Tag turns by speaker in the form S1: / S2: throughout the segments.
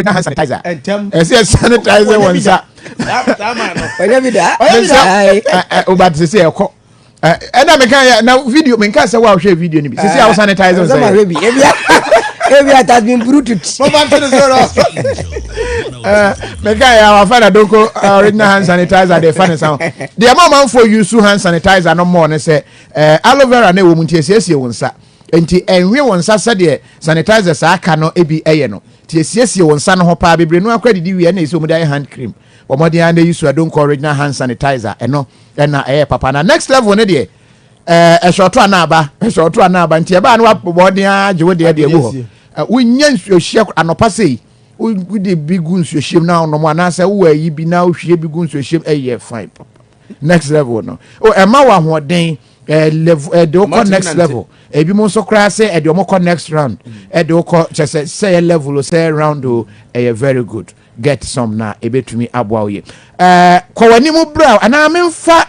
S1: Original hand sanitizer. Ɛsɛ yɛ sanitizer wɔn nsa.
S2: Ɔnyɛ bi da.
S1: Ne nsa ɔba te sɛ ɛkɔ. Ɛna meka yɛ na video menka sɛ wo a wohwɛ video no bi sisi a wo sanitizer
S2: nsa yɛ. Ebi ebi it has been brutal.
S1: Meka yɛ awafa na donko original hand sanitizer de fa ne nsa ho. Deɛ ma ɔmanfoɔ use hand sanitizer no mɔɔ ne sɛ aloe vera na ɛwɔ mu, nti esiesie wo nsa, nti ɛnwe wo nsa sɛdeɛ sanitizer saa aka no ebi ɛyɛ no, nti esiesie wo nsa no ho paa. Bebree no akora didi wie ɛna esi wɔn de ayɛ hand cream. Wɔn de ayɛ use adonko original hand sanitizer, ɛno ɛna ɛyɛ papa. Na next level ne deɛ, ɛhyɛ anaaba, ɛhyɛ ɔto anaaba, nti ɛbaa no wabɔ agye wo deɛ egu hɔ. Wonya nsuohyia anɔpa sei, wode bi gu nsuohyia mu na ɔnom, anaasɛ wowɔ ayi bi na wohwie bi gu nsuohyia mu, ɛyɛ fine. Next level no o, ɛma wɔ ahoɔden, level ɛde wokɔ next level. Ebi mo nso koraa sɛ ɛde ɔmo kɔ next round, ɛde wokɔ kyɛ sɛ yɛ level o, sɛ round o, ɛyɛ very good. Get some na ebetumi aboa wo yie. Kɔ w'anim bra anaa memfa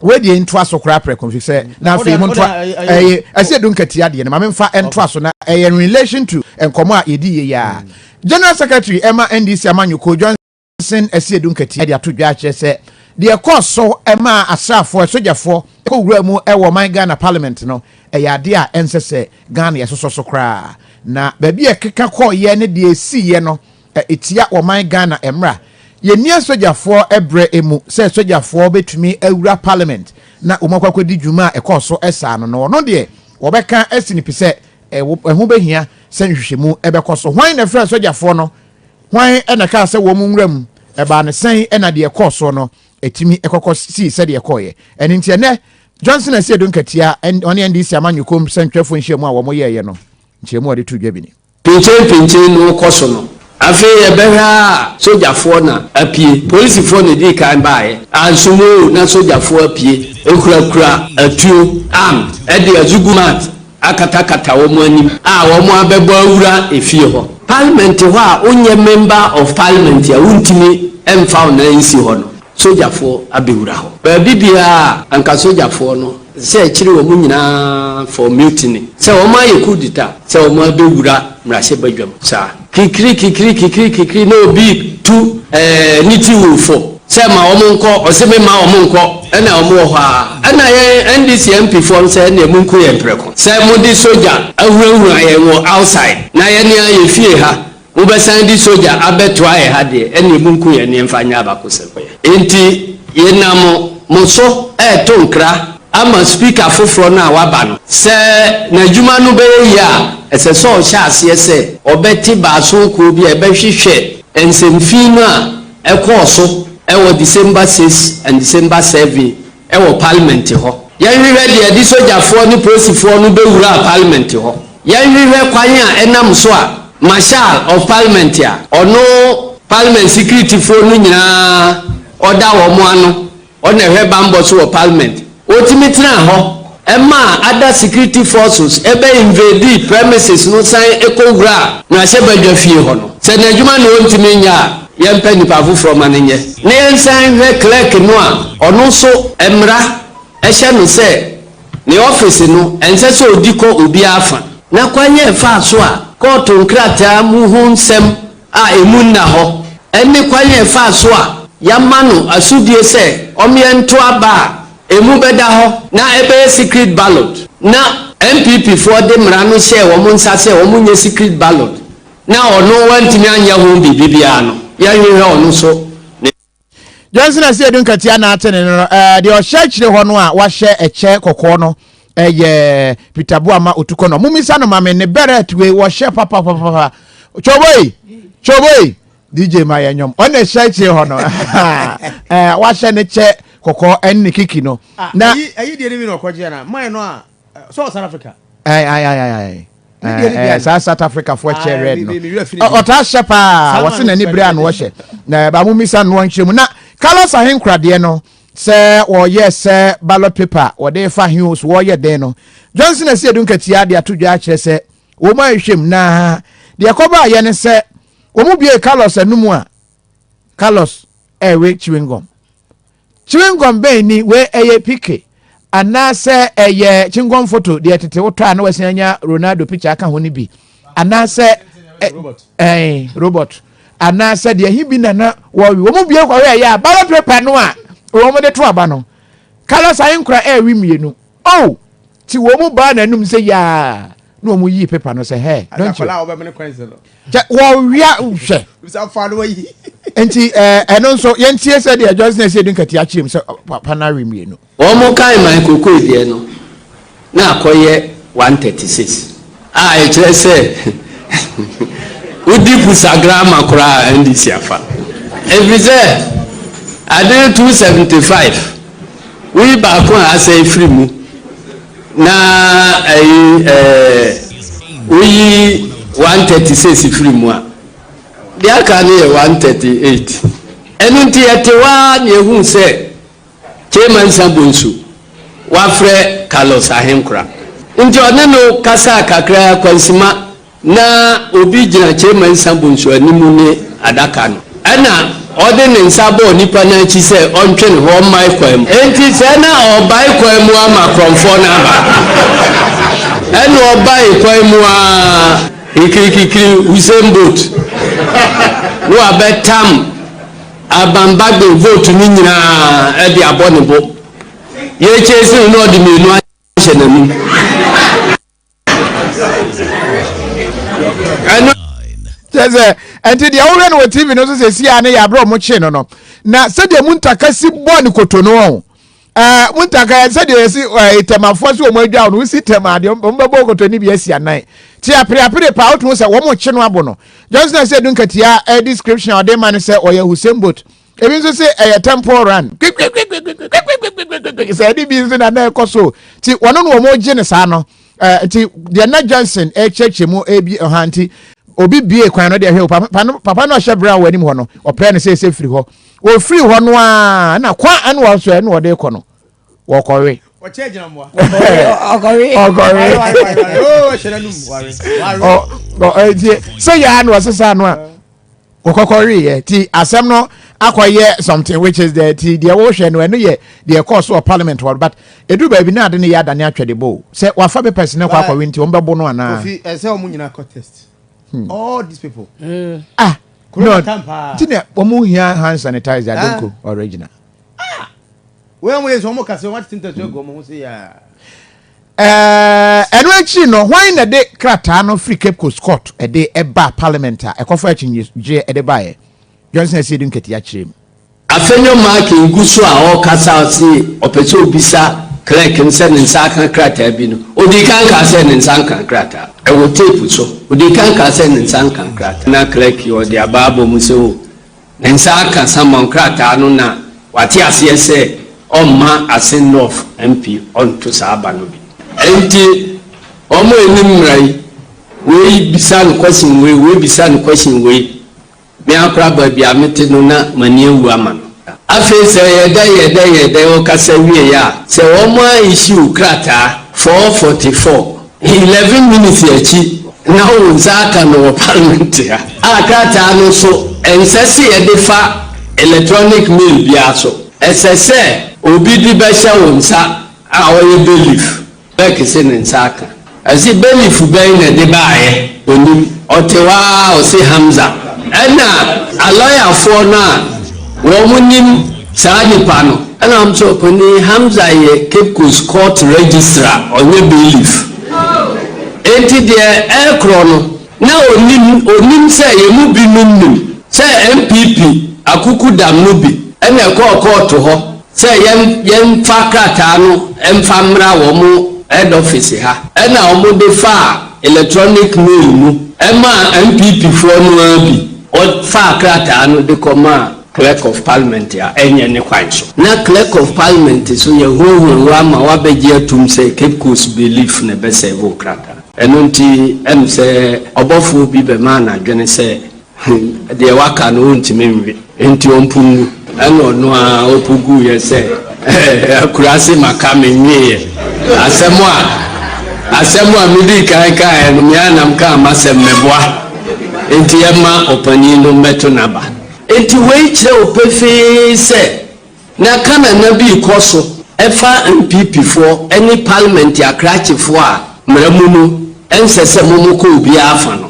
S1: wedie ntoa so koraa prɛko fi sɛ na afei mo ntoa. Ɛyɛ ɛsɛ edu nkatia deɛ no, ma memfa ntoa so na ɛyɛ in relation to nkɔmɔ a yɛdi yie yia. General Secretary ɛma NDC amanyɔkuo, Johnson Asiedu Nketia, de ato dwa akyerɛ sɛ deɛ ɛkɔɔ so ɛma asraafoɔ, sogyafoɔ kɔ wura mu ɛwɔ ɔman Ghana Parliament no, ɛyɛ adeɛ a ɛnsɛ sɛ Ghana yɛsosɔ so koraa, na baabi a ɛkeka kɔɔyɛ ne deɛ esiiɛ no ɛtia ɔman Ghana mmra. Yɛnni sogyafoɔ ɛbrɛ emu sɛ sogyafoɔ bɛtumi awura Parliament na wɔn akɔ akɔdi dwuma a ɛkɔɔ so ɛsaa no. No ɔno deɛ wɔbɛka ɛsi ne pi sɛ ɛho bɛhia sɛ nhwehwɛmu ɛbɛkɔ so. Hwan na ɛfrɛ sogyafoɔ no? Hwan ɛna kaa sɛ wɔn nwura mu? Ɛbaa ne sɛn ɛna deɛ ɛkɔɔ so no ɛtumi ɛkɔkɔ sii sɛdeɛ ɛkɔɔyɛ ɛne? Nti ɛnɛ Johnson Asiedu Nketia ɔne NDC amanyɔkuom sɛntwerɛfoɔ nhyiamu a wɔn yɛɛyɛ no, nkyerɛmu a wɔde to dwa bi ni.
S3: Pinkyen pinkyen no kɔ so no, afei yɛbɛhwɛ a sogyafoɔ na apue, polisifoɔ na edi kan baeɛ ansomo na sogyafoɔ apue ekurakura atuo, armed, ɛde azugu mat akatakata wɔn anim a wɔn abɛbɔ awura efie hɔ, Parliament hɔ a wonyɛ member of Parliament a wontumi mfa wɔn nan nsi hɔ no. Sogyafoɔ abɛwura hɔ baabi biara, anka sogyafoɔ no sɛ akyire wɔn nyinaa for mutiny, sɛ wɔn ayɛ coup d'etat, sɛ wɔn abɛwura mmarahyɛbadwam saa kikiri kikiri kikiri kikiri na obi tu ne ti wò fo sɛ ma wɔn nkɔ, ɔsɛ mi ma wɔn nkɔ. Ɛna wɔn wɔ hɔ a, ɛna yɛn NDC MP foɔ sɛ ɛna emu nko yɛn prɛko sɛ mo de sogya ahurahura yɛn wɔ outside na yɛn ni ayɛ fie ha, mobɛsan de sogya abɛtoa yɛ ha deɛ, ɛna emu nko yɛn nneɛmfa nyɛ abakosɛm. Nti yɛnam mo so ɛɛto nkra ama Speaker foforɔ no a waba no sɛ n'adwuma no bɛyɛ yie a, ɛsɛ sɛ ɔhyɛ aseɛ sɛ ɔbɛte baaso kuo bi a ɛbɛhwehwɛ nsɛmfin no a ɛkɔɔ so ɛwɔ December 6 and December 7 ɛwɔ Parliament hɔ. Yɛnhwehwɛ deɛ ɛde sogyafoɔ ne polisifoɔ no bɛwura Parliament hɔ. Yɛnhwehwɛ kwan a ɛnam so a Marshal of Parliament a ɔno Parliament securityfoɔ no nyinaa ɔda wɔn ano, ɔna ɛhwɛ bambɔ so wɔ Parliament, otumi tena hɔ ɛma other security forces ɛbɛ invade premises no san ɛkɔwura mmarahyɛbadwa fie hɔ no. Sɛ n'adwuma na ɔntumi nyɛ a, yɛmpɛ nipa foforɔ ma no nyɛ, na yɛnsan hwɛ clerk no a ɔno nso mmara ɛhyɛ no sɛ ne ɔfisi no ɛnsɛ sɛ odi kɔ obiara fa, na kwan yɛ fa so a kɔɔto nkrataa mu ho nsɛm a emu nna hɔ, ɛne kwan yɛ fa so a yɛama no asodie sɛ ɔmeɛ nto aba a emu bɛda hɔ na ɛbɛyɛ secret ballot, na NPP foɔ de mmara no hyɛɛ wɔn nsa sɛ wɔn nyɛ secret ballot na ɔno wantumi anyɛ ho biribi biara no, yɛnhwehwɛ ɔno so.
S1: Johnson Asiedu Nketia na ate ne no. Deɛ ɔhyɛ akyire hɔ no a wahyɛ ɛkyɛ kɔkɔɔ no ɛyɛ Peter Boama Otukɔ no. Mumisa no maame ne beret wei wɔhyɛ papapapa. Choboi choboi DJ ma yɛ nnwom. Ɔna ɛhyɛ akyire hɔ no wahyɛ ne kyɛ kɔkɔɔ ɛne ne kiki no.
S4: Na ɛyi deɛ ne bi na ɔkɔgye na man no a sɛ South Africa.
S1: Ayi ayi ayi ayi, saa South Africa foɔ kyɛ red no ɔtaa hyɛ paa. Wɔsi n'ani bere a na wɔhyɛ na ɛba mo misa no nkyerɛ mu. Na Carlos Ahenkoradeɛ no sɛ wɔyɛ sɛ ballot paper wɔde fa he so wɔyɛ den no, Johnson Asiedu Nketia de ato dwa akyerɛ sɛ wɔn a ehwɛ mu na deɛ ɛkɔba ayɛ ne sɛ wɔn mu bie Carlos anum a Carlos ɛrewe chewing gum. Chewing gum bɛn ni wei? Ɛyɛ PK anaasɛ ɛyɛ chewing gum photo deɛ tete wotɔ a na wɔasi anya Ronaldo picture aka ho no bi, anaasɛ ɛɛ robot? anaasɛ deɛ ɛhe bi na na wɔwe. Wɔn bie kɔhwɛ ɛyɛ a ballot paper no a wɔn de to aba no, Carlos Ahenkora ɛrewe mmienu. Oh! Ti wɔn mu baa n'anum sɛ yaa na wɔn yii paper no sɛ hɛ, don't you? Kyɛ wɔwia hwɛ. Nti ɛno nso yɛntie sɛ deɛ Johnson Asiedu Nketia kyerɛ mu sɛ papa no awe mmienu.
S3: Wɔn kae Michael Okoye deɛ no na akɔyɛ 136 a ɛkyerɛ sɛ wodi pusagrama koraa a NDC afa. Ɛfiri sɛ ade no 275 woyi baako a asɛe firi mu na ɛyi ɛɛ woyi 136 firi mu a deɛ aka no yɛ 138. Ɛno nti yɛte hɔ ara na yɛhuu sɛ Kyei Mansa Bonsu, wɔafrɛ Carlos Ahenkora. Nti ɔne no kasaa kakra kwansima na obi gyina Kyei Mansa Bonsu anim ne adaka no. Ɛna ɔde ne nsa bɔɔ nipa no akyi sɛ ɔntwe ne ho ɔmmae kwan mu. Enti sɛ na ɔrebae kwan mu ama korɔmfoɔ no aba. Ɛna ɔbae kwan mu ara, kikirikikiri Usain Bolt na wabɛtam Alban Bagbin vote no nyinaa de abɔ ne bo. Yɛkyɛsi no na ɔde mmienu ahyɛ n'anum.
S1: Ɛno kyerɛ sɛ ɛnti deɛ wohwɛ no wɔ tv no so sɛ si a ne yɛ aberɛ ɔmo kye no no na sɛdeɛ Muntaka si bɔ ne koto no ɔho ɛɛ Muntaka sɛdeɛ yɛsi ɛɛ tɛmafoɔ so wɔn adwa no wosi tɛm adeɛ wɔn bɛbɔ koto ne bi asi anan te apereapere paa wotumi sɛ wɔn kye no abo no Johnson Asiedu Nketia eh, description a ɔde ma no sɛ ɔyɛ Usain Bolt. Ebi nso sɛ ɛyɛ temple run. Sɛ ɛde bi nso na na ɛkɔ so. Ti wɔn no wɔn gye ne saa no. Eh, nti deɛ na Johnson ɛkyerɛkyerɛ mu ebi ɔha nti obi bie kwan no deɛ hwɛ papa no papa no ɔhyɛ brown wɔ anim hɔ no ɔpɛ no sɛ ɛsɛ firi hɔ. Wɔfiri hɔ no ara na kwan ɛna wɔn so ɛna wɔde kɔ no. Wɔkɔwe.
S2: Ɔkɔwe.
S1: Ɔkɔwe. Sɛ yɛ ano ɔsesa ano a wɔkɔkɔwe yɛ ti asɛm no akɔyɛ something which is the ti deɛ wɔhwɛ no ɛno yɛ deɛ ɛkɔɔ so wɔ parliament hɔ but edu baabi na ade no yɛ adane atwɛde bo sɛ wafa papers no kɔ akɔwe nti wɔn bɛbo no anaa.
S4: Kofi ɛsɛ wɔn nyinaa kɔ test. Hmm. All these people.
S1: Mm. Ah no ti na wɔn hia hand sanitizer donko original.
S4: Ah! Wei wɔn yɛ sɛ wɔn kasa wɔn atete ntasuo agu wɔn ho sɛ yaa.
S1: Ɛɛ ɛno akyi no hwan na ɛde krataa no firi Cape Coast Court ɛde ɛba Parliament a ɛkɔfa akyinnyegyeɛ ɛde baeɛ? Johnson Asiedu Nketia kyerɛ mu.
S3: Afenyo Markin gu so a ɔrekasa ɔse ɔpɛ sɛ obisa clerk no sɛ ne nsa aka krataa bi no, odii kan kaa sɛ ne nsa nka krataa. Ɛwɔ tape so. Odii kan kaa sɛ ne nsa nka krataa. Na clerk yi ɔde aba abɔ mu sɛ oh, Ne nsa aka Sammon krataa no na wate aseɛ sɛ ɔmma Asin North MP ɔnto saa aba no bi. Enti wɔn a ɛnim mmara yi, wei bisa no question wei, wei bisa no question wei, me ara koraa baabi a mete no na m'ani awu ama no. Afei sɛ ɛyɛ dɛn yɛ dɛn yɛ dɛn ɔkasa wieɛ a, sɛ wɔn a issue krataa 4:44 11 minutes akyi na wo nsa aka no wɔ parliament ha. A Krataa no nso, ɛnsɛ sɛ yɛde fa electronic mail biara so. Ɛsɛ sɛ obi de bɛhyɛ wo nsa a ɔyɛ bailiff. Beck se ne nsa aka. Ɛse bailiff bɛn na ɛde baeɛ? Ɔnim. Ɔte hɔ ara ɔse Hamza. Ɛna alɔyafoɔ no a wɔn nim saa nipa no ɛna wɔn sɛ ɔpanin Hamza yɛ Cape Coast court registrar ɔnyɛ bailiff. Enti deɛ ɛrekorɔ no na ɔnim ɔnim sɛ yɛn mu binom nim sɛ NPP akuku dam no bi ɛna ɛkɔɔ kɔɔto hɔ Sɛ yɛn yɛnfa krataa no mfa mmra wɔn head office ha ɛna wɔn de faa electronic mail mu ɛmaa NPP foɔ no ara bi wɔ faa krataa no de kɔ maa clerk of parliament a ɛnyɛ ne kwan so. Na clerk of parliament so yɛ huahua wo ama wabɛgye atum sɛ Cape Coast bailiff na ɛbɛ serve wo krataa. Ɛno nti ɛm sɛ ɔbɔfoɔ bi bɛmaa no adwene sɛ Deɛ waka no ɔntumi nwe, enti ɔmpo ngu. Ɛna ɔno ara ɔpo guiɛ sɛ, Akuraase maka menweeɛ. Asɛm a asɛm a medii kan kaeɛ no, me ara na mekaa m'asɛm, meboa. Enti yɛmma ɔpanin no mmɛto n'aba. Enti wei kyerɛ wo pefee sɛ na Kanana bi rekɔ so ɛfa NPP foɔ ne Parliament akrakyefoɔ a mmara mu no ɛnsɛ sɛ momokɔ obiara fa no.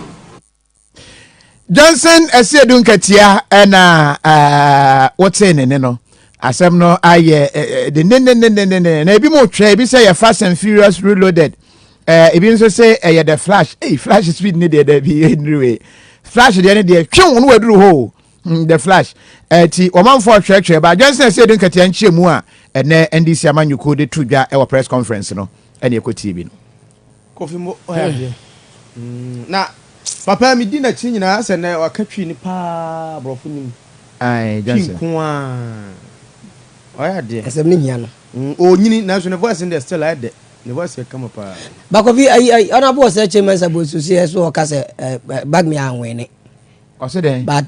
S1: Johnson Asiedu Nketia ɛna wotee ne ne no asɛm no ayɛ dendendendenden na ebi mu twɛ ebi sɛ yɛ Fast and Furious Reloaded, ebi nso sɛ ɛyɛ The Flash. Ei, Flash speed ne deɛ dɛbi ɛniriwe Flash deɛ ne deɛ twew no waduru hɔ o. The Flash ɛti ɔmanfoɔ twɛtwɛ ba Johnson Asiedu Nketia nkyɛn mu a ɛnɛ NDC amanyɔkuo de to dwa ɛwɔ press conference no ɛne ɛkɔ tie bi no.
S4: Kofi mo ɔyɛ adeɛ na papa mi di n'akyi nyinaa sɛ nɛ waka Twi ni paa, aborɔfo nim.
S1: Ayi.
S4: Twi
S1: Johnson.
S4: Nko a ɔyɛ adeɛ.
S2: Asɛm ne hia no.
S4: Onyini nanso ne voice no deɛ still ayɛ dɛ, ne voice yɛ kama paa.
S2: Bakofi ayi ayi ɔna bo sɛ kyɛ mɛnsa bo so sɛ so ɔka sɛ ɛ Bagbin anwene.
S1: Ɔsɛ dɛn?
S2: But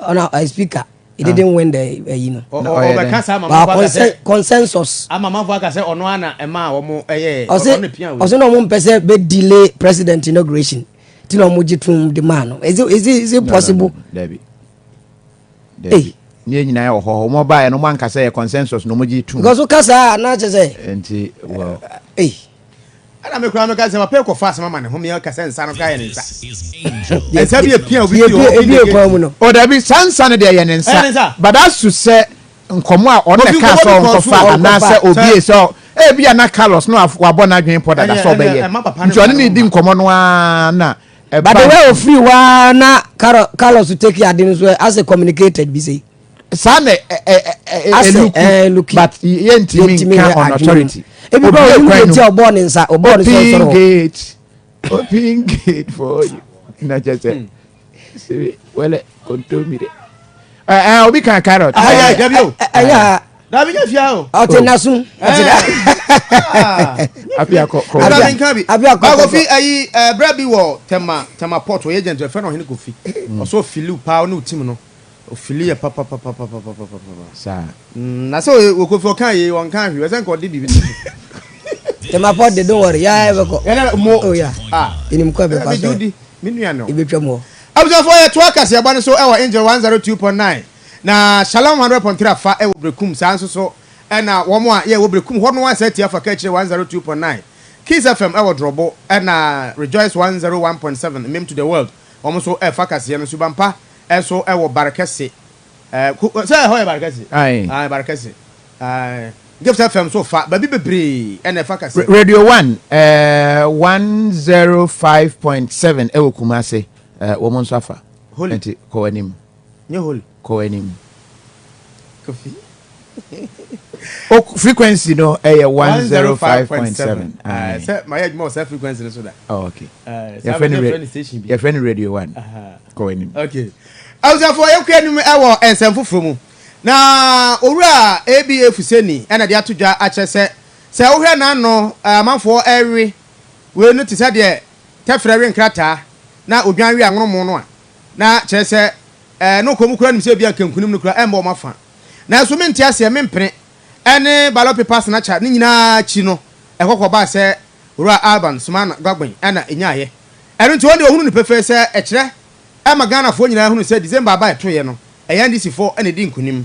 S2: ɔna speaker he didn't win the ɛyi no.
S1: Na ɔyɛ
S4: Ɔbɛka
S1: dɛn?
S4: saa ama
S2: But
S4: manfo aka sɛ
S2: consensus.
S4: Ama manfo aka sɛ ɔno ana ɛma a wɔn ɛyɛ
S2: ɔsɛ
S4: ɔno ne pia wei.
S2: Ɔsɛ na ɔmo mpɛ sɛ bɛ delay president inauguration ti na ɔmo gye tum de maa no. Is it possible?
S1: No, no, no, dabi. Dabi. Ne yɛn nyinaa wɔ hɔ, wɔn baeɛ no, wɔn ankasa yɛ consensus na wɔn gye tum.
S2: Because o kasa na kyerɛ sɛ
S1: Nti well.
S2: Ee.
S4: Ɛna me kura meka sɛ papa ekɔ fa asɛm ama ne ho meyɛ kasa nsa no kora yɛ ne nsa nsa bi epia obi fi hɔ.
S2: Ebi ekwan mu no.
S1: O dabi, saa nsa no deɛ yɛ ne
S4: Ɛyɛ ne
S1: nsa.
S4: nsa.
S1: But asu sɛ nkɔmɔ a ɔno na
S4: Obi
S1: ɛka
S4: nkɔmɔ
S1: sɛ
S4: bi kɔɔ
S1: ɔnkɔfa
S4: so,
S1: anaasɛ
S4: ɔnkɔfa.
S1: obi sɛ ebi a na Carlos no wabɔ n'adwene pɔ dada sɛ
S4: Ɛnyɛ- ɛma papa
S1: ɔbɛyɛ
S4: no
S1: nti ɔne
S4: ba
S1: ne
S4: no
S1: di
S4: ma.
S1: nkɔmɔ no ara na ɛba.
S2: But the way ofiri hɔ ara na Carlos take ade no so asɛ communicated bi sɛ.
S1: Saa na ɛ ɛ ɛ
S2: Asɛ,
S1: eluku
S2: looki.
S1: But yɛntumi
S2: Yɛntumi
S1: nka
S2: nhwɛ
S1: on
S2: adwene mu.
S1: authority.
S2: Ebi kɔ
S1: Obi
S2: onim
S1: ekwan
S2: deɛ
S1: no
S2: ti a ɔbɔɔ ne nsa, ɔbɔɔ ne
S1: open
S2: sɔrɔsɔrɔ.
S1: gate, open gate for you na kyɛ sɛ sebe wɛlɛ kontomire ɛ ɛ obi kan carrot.
S4: Ayɛ dabi o.
S2: Ɛyɛ a
S4: Dabi nyɛ fia o.
S2: Ɔte n'asom ɔte na.
S1: Apia kɔ kɔ.
S4: Dabi
S2: Apia-
S4: nka bi.
S2: Apia kɔ-
S4: Ba
S2: kɔ-
S4: Kofi ayi brɛ bi wɔ Tema Port, ɔyɛ agent ɛfɛ na ɔhene Kofi ɔsɔ ofili paa ɔne o team no ofili yɛ papapapapapapa.
S1: Saa.
S4: Na sɛ ɔyɛ wɔ Kofi ɔka yie ɔnka ahwɛ ɔsɛ nka ɔde biribi to so.
S2: Tema Port de, don't worry, yaa ɛbɛkɔ.
S4: Yɛn mo.
S2: Oh yeah.
S4: Ah.
S2: Enim kɔ ɛbɛfa
S4: Ɛbi
S2: so.
S4: di mi nua no.
S2: Ebetwa mu hɔ.
S4: Abusuafoɔ, yɛtoa kaseɛbɔ no so ɛwɔ Angel 102.9 na Shalom 100.3 afa ɛwɔ Brekum. Saa nso so ɛna wɔn a yɛwɔ Brekum hɔ no asɛ tia fa kakyire 102.9, Kiss FM ɛwɔ Drɔbo, ɛna Rejoice 101.7, Mem to the world, wɔn nso ɛfa kaseɛ no Subampa ɛnso ɛwɔ Barekɛse sɛ ɛhɔ yɛ Barekɛse.
S1: Aye.
S4: Aye, Barekɛse. Aye. Gift FM so fa baabi bebree ɛna ɛfa kaseɛ.
S1: Radio One 105.7 ɛwɔ Kumase, wɔn nso afa.
S4: Holy.
S1: Nti kɔ anim.
S4: Nye holy.
S1: Kɔ anim.
S4: Kofi.
S1: O frequency no ɛyɛ 105.7.
S4: Aye, sɛ mayɛ adwuma wɔ saa frequency no so da.
S1: Oh, okay.
S4: Saa
S1: yɛfrɛ no
S4: yɛfrɛ no station bi.
S1: Yɛfrɛ no Radio One. Kɔ anim.
S4: Okay, abusuafoɔ, yɛnkɔ anim ɛwɔ nsɛm foforɔ mu na owura Aba Fuseni ɛna de ato dwa akyerɛ sɛ sɛ wohwɛ n'ano amanfoɔ ɛwe wei no te sɛ deɛ tɛfrɛ we nkrataa na odwan we anwonomo no a na kyerɛ sɛ no kɔn mu kura nim sɛ ebi a nkankunim no kura ɛmbɔ ɔmo afa, nanso mente aseɛ mempene ɛne ballot paper snatcher ne nyinaa akyi no ɛkɔkɔ baa sɛ owura Alban Sumana Bagbin ɛna enyaayɛ. Ɛno nti wɔn deɛ ohunu no pefee sɛ ɛkyerɛ ɛma Ghanafoɔ nyinaa hunu sɛ December aba ɛtoyɛ no ɛyɛ NDC foɔ ɛna edi nkunim.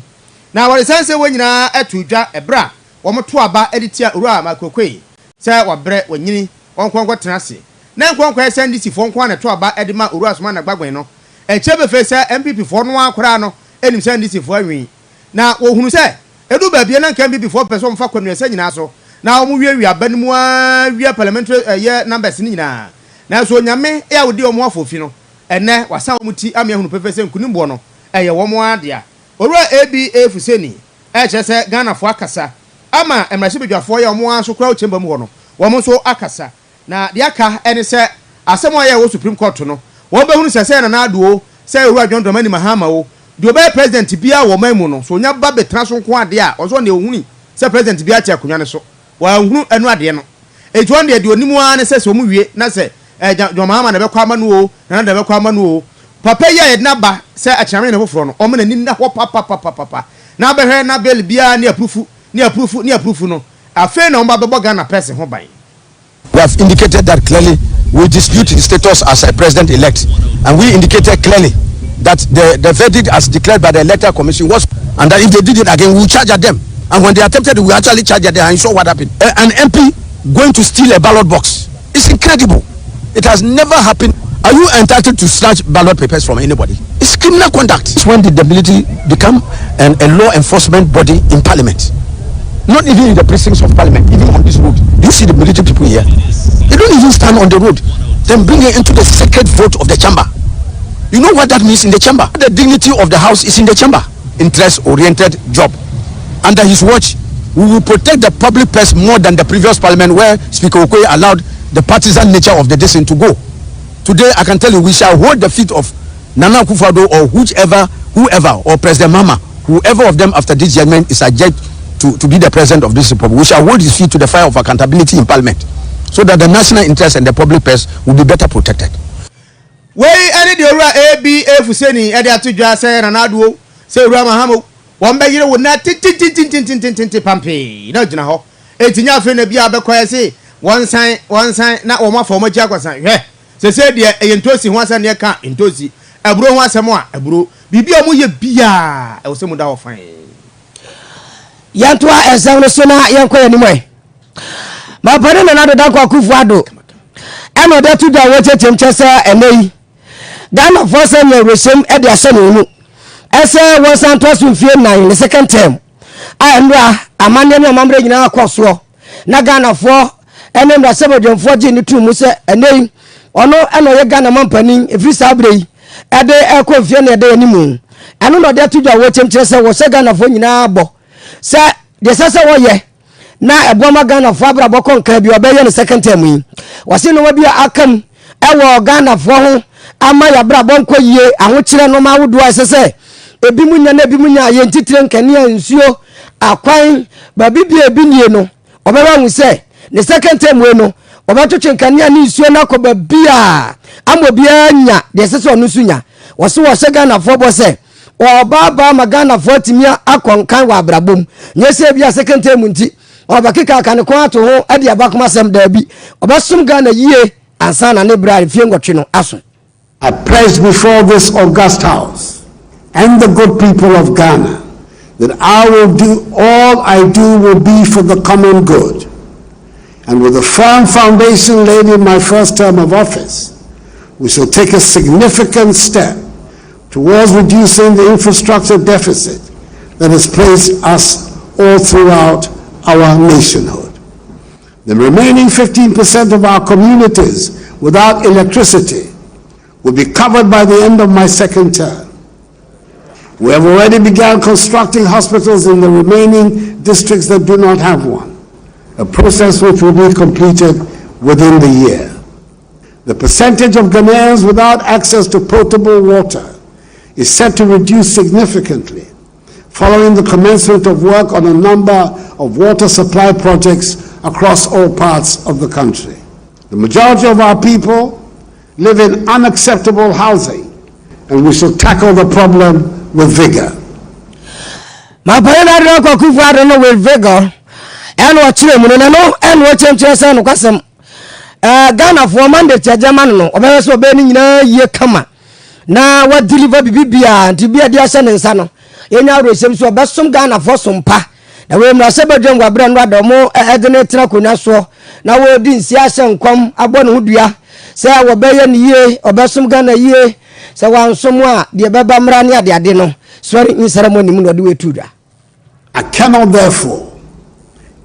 S4: Na wɔde san sɛ wɔn nyinaa ɛto dwa ɛberɛ a wɔn to aba ɛde tia owura Michael Oquaye sɛ wabrɛ, wanyini, wɔn nkɔ tena ase na nkɔ nkɔyɛ sɛ NDC foɔ nko ara na ɛto aba ɛde ma owura Sumana Bagbin no. Ɛkyerɛ pefee sɛ NPP foɔ no ara koraa no ɛnim sɛ NDC foɔ anwin na wɔhunu sɛ edu baabi na nka NPP foɔ pɛ sɛ wɔmfa kwanuasa nyinaa so na wɔn wiawia aba no mu ara wia parliamentary ɛyɛ numbers no nyinaa, nanso Onyame a ɔdi wɔn afɔfi no ɛnɛ wasan wɔn ti ama ehunu pefee sɛ nkunimboɔ no ɛyɛ wɔn ara dea. Owura Aba Fuseni ɛkyerɛ sɛ Ghanafoɔ akasa ama mmarahyɛbadwafoɔ yɛ wɔn ara nso koraa wɔ chamber mu hɔ no wɔn nso akasa, na deɛ aka ɛne sɛ asɛm a ɛyɛ wɔ Supreme Court no wɔn bɛhunu sɛ sɛ Nana Addo o, sɛ owura John Dramani Mahama o, deɛ ɔbɛyɛ president biara wɔ ɔman mu no so onya ba bɛtena so nko adeɛ a ɔnso ɔno deɛ ohuni sɛ president biara te akonnwa no so wɔanhunu ɛno adeɛ no. Eti wɔn deɛ deɛ onim ara ne sɛ sɛ wɔn wie na sɛ John Mahama na ɛbɛkɔ ama no o, Nana Addo na ɛbɛkɔ ama no o, papa yi a yɛde n'aba sɛ akyiname ne foforɔ no ɔmo n'ani nna hɔ papapapapa na abɛhwɛ na bill biara ne approve ne approve ne approve no afei na wɔn ba bɛbɔ Ghana pɛs ho ban.
S5: We have indicated that clearly we dispute his status as a president-elect, and we indicated clearly that the verdict as declared by the Electoral Commission was, and that if they did it again, we will charge at them. And when they attempted it, we actually charged at them, and you saw what happened. An MP going to steal a ballot box. It's incredible. It has never happened. Are you entitled to snatch ballot papers from anybody? It's criminal conduct. It's when did the military become an, a law enforcement body in parliament? Not even in the precincts of parliament, even on this road. Do you see the military people here? They don't even stand on the road. Then bring it into the sacred vote of the chamber. You know what that means in the chamber? The dignity of the house is in the chamber. Interest-oriented job. Under his watch, we will protect the public purse more than the previous parliament where Speaker Okoye allowed the partisan nature of the decision to go. Today, I can tell you, we shall hold the feet of Nana Akufo-Addo or whichever, whoever, or President Mahama, whoever of them after this judgment is adjudged to, to be the president of this republic. We shall hold his feet to the fire of accountability in parliament so that the national interest and the public purse will be better protected.
S4: Wei ne deɛ Owura A.B.A. Fuseni de ato dwa sɛ Nana Addo o, sɛ Owura Mahama o, wɔbɛyere wo nna tentententententente pampee na wogyina hɔ. Enti nyɛ afei na bi a bɛkɔ yɛ se wɔnsan, wɔnsan na wɔn afa wɔn akyi akɔsan. Hwɛ, sesei deɛ ɛyɛ ntoosi ho asɛm na yɛka a, ntoosi, aburo ho asɛm a, aburo. Biribi a wɔyɛ biara, ɛwɔ sɛ mu da hɔ fann.
S2: Yɛntoa nsɛm no so na yɛnkɔ yɛn anim ɛ. Mampanin Nana Addo Dankwa Akufo Addo ɛna ɔde ato dwa wɔ kyerɛkyerɛm kyerɛ sɛ ɛnɛ yi Ghanafoɔ sɛ nea awerɛhyɛm de ahyɛ ne mu ɛsɛ wɔnsan ntoa so mfie nnan ne second term a nnora amanneɛ ne amammerɛ nyinaa kɔ soɔ na Ghanafoɔ ɛne mmarahyɛbadwamfoɔ gye ne tom mu sɛ ɛnɛ yi ɔno ɛna ɔyɛ Ghana mampanin ɛfiri saa berɛ yi ɛde ɛkɔ mfie na ɛda anim ɛno na ɔde ato dwa wɔ kyɛm kyerɛ sɛ wɔhyɛ Ghanafoɔ nyinaa bɔ sɛ deɛ ɛsɛ sɛ wɔyɛ na ɛboa ma Ghanafoɔ abrabɔ kɔ nkan bi ɔbɛyɛ no second term yi. Wɔse nneɛma bi a aka mu ɛwɔ Ghanafoɔ ho ama yɛabrabɔ nkɔ yie, ahokyerɛ nneɛma ahodoɔ a ɛsɛ sɛ ebi mu nya na ebi mu nya yɛn titire nkanea, nsuo, akwan, baabi bi a ebi nie no, ɔbɛma ahu sɛ ne second term wei no wɔbɛtwetwe nkanea ne nsuo no akɔ baabi a ama obiara nya deɛ ɛsɛ sɛ ɔno nso nya. Wɔse wɔhyɛ Ghanafoɔ bɔ sɛ Ɔɔbaabaa ma Ghanafoɔ atumi akɔ nkan wɔ abrabɔ mu. Nyɛ sɛ ebia sekɛntɛn mu nti ɔbɛkekaaka ne kɔn ato ho de abakom asɛm, daabi. Ɔbɛsom Ghana yie ansa na ne berɛ a mfeɛ nwɔtwe no aso.
S6: I pledge before this august house and the good people of Ghana that I will do all I do will be for the common good. And with a firm foundation laid in my first term of office, we shall take a significant step towards reducing the infrastructure deficit that has placed us all throughout our nationhood. The remaining 15% of our communities without electricity will be covered by the end of my second term. We have already begun constructing hospitals in the remaining districts that do not have one, a process which will be completed within the year. The percentage of Ghanaians without access to potable water is set to reduce significantly following the commencement of work on a number of water supply projects across all parts of the country. The majority of our people live in unacceptable housing, and we shall tackle the problem with vigor.
S2: Mampanin Addo Akufo Addo no with vigor ɛna ɔkyerɛ mu no na no ɛna ɔkyerɛmkyerɛ sɛ nokwasɛm ɛɛ Ghanafoɔ mandate agya ma no no ɔbɛyɛ sɛ ɔbɛyɛ no nyinaa yie kama na wadeliver biribi biara nti bi a de ahyɛ ne nsa no yɛnya awerɛhyɛm so ɔbɛsom Ghanafoɔ som pa na wei mmarahyɛ badwam wɔ aberɛ no ada ɔmo ɛde ne tena akonnwa soɔ na wɔredi nsi ahyɛ nkɔm abɔ ne ho dua sɛ wɔbɛyɛ no yie ɔbɛsom Ghana yie sɛ wansom a deɛ bɛba mmra ne adeade no sɔre nsɛrɛ mu anim na ɔde wetu dwa.
S6: I cannot therefore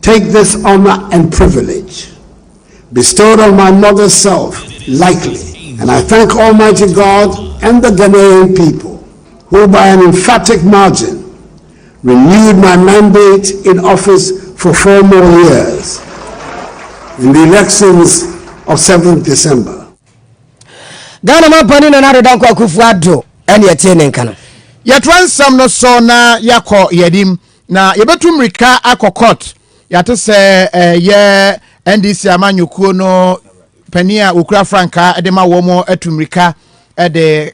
S6: take this honor and privilege bestowed on my modest self lightly. And I thank Almighty God and the Ghanaian people who by an emphatic margin renewed my mandate in office for four more years in the elections of 7th December.
S2: Ghana mampanin Nana Addo Dankwa Akufo Addo ɛne ɛtie ne nka no.
S1: Yɛtoa nsɛm no so na yɛakɔ yɛnim na yɛbɛtu mmirika akɔ court. Yɛate sɛ ɛyɛ NDC amanyɔkuo no panin a wɔkura frankaa de ma wɔn atu mmirika de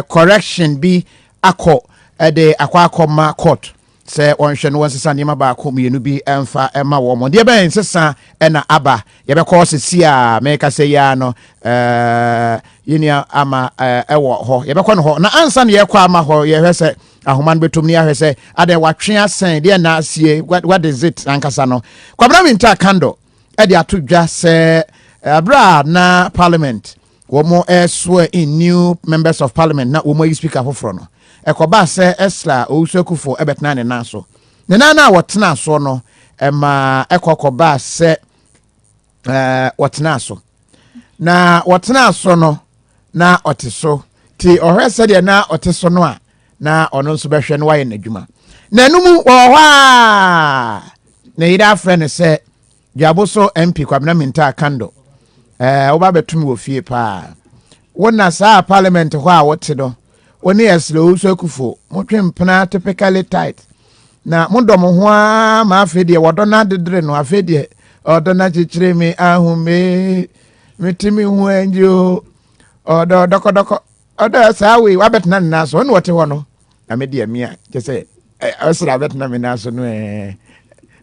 S1: correction bi akɔ de akɔ akɔma court sɛ wɔnhwɛ no wɔnsesa nneɛma baako mmienu bi mfa ma wɔn. Deɛ bɛn nsesa na aba? Yɛbɛkɔ sisi a mɛka sɛ yia no yɛnua ama ɛwɔ hɔ. Yɛbɛkɔ no hɔ na ansa na yɛkɔ ama hɔ yɛhwɛ sɛ ahoma no bɛtom ne yɛahwɛ sɛ adɛn watwe asɛn deɛ na asie, what is it ankasa no. Kwabena Winter Kando ɛde ato dwa sɛ Ɛberɛ a na parliament wɔn swear in new members of parliament na wɔn ayi speaker foforɔ no, ɛkɔbaa sɛ Ursula Owusu Akufo bɛtenaa ne nan so. Ne nan no a wɔtenaa soɔ no, ɛmaa ɛkɔ kɔbaa sɛ ɛɛ wɔtenaa so. Na wɔtenaa so no, na ɔte so. Ti ɔhwɛ sɛdeɛ na ɔte so no a, na ɔno nso bɛhwɛ no wayɛ n'adwuma. Na ɛno mu wɔwɔ hɔ a, ne yere afrɛ no sɛ Dwaboso MP Kwabena Mintah Kando, eh, woba bɛto me wɔ fie paa. Wo na saa parliament hɔ a wote no, wo ne Ɛsrɛ Owusu Akufo, motwe mpena typically tight. Na modɔ mo ho ara ma afei deɛ wɔdɔ no adedere no, afei deɛ ɔdɔ no akyekyere me ahome, mete me ho angye o, ɔdɔ dɔkɔdɔkɔ, ɔdɔ saa wei, wabɛtena ne nan so, ɔne ɔte hɔ no. Na me deɛ mea kyɛ sɛ ɔsoro abɛtena me nan so no ɛɛ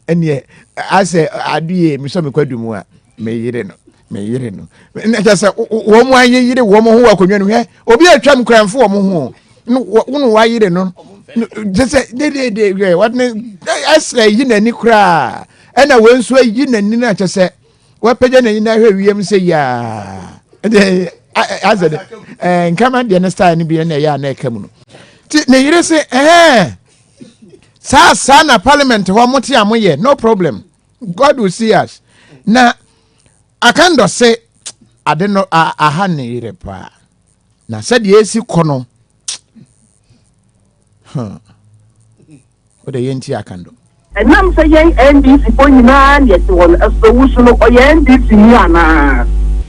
S1: ɛneɛ asɛ adeɛ mesɔ me kwadu mu a meyere no meyere no na kyɛ sɛ wɔn mu ayeyere wɔn ho wɔ akonnwa no hwɛ obi atwam kura mfo wɔn ho no wɔn wayere no kyɛ sɛ dedede hwɛ wɔde ɛsrɛ yi n'ani koraa ɛna wɔn nso ayi n'ani na kyɛ sɛ wapagya n'ani na ahwɛ wiem sɛ yaa asɛ dɛ ɛɛ nkraman deɛ ne style no bi na ɛyɛ a na ɛka mu no ti ne yere se ɛɛ saa saa na parliament hɔ mo te a mo yɛ no problem God will see us na akandɔ se ade no aha ne yere paa na sɛdeɛ esi kɔ no hmm. Wo de yɛntie Akando.
S7: Ɛnam sɛ yɛn NDC foɔ nyinaa na yɛte hɔ no, ɛso Owusu no ɔyɛ NDC ni anaa?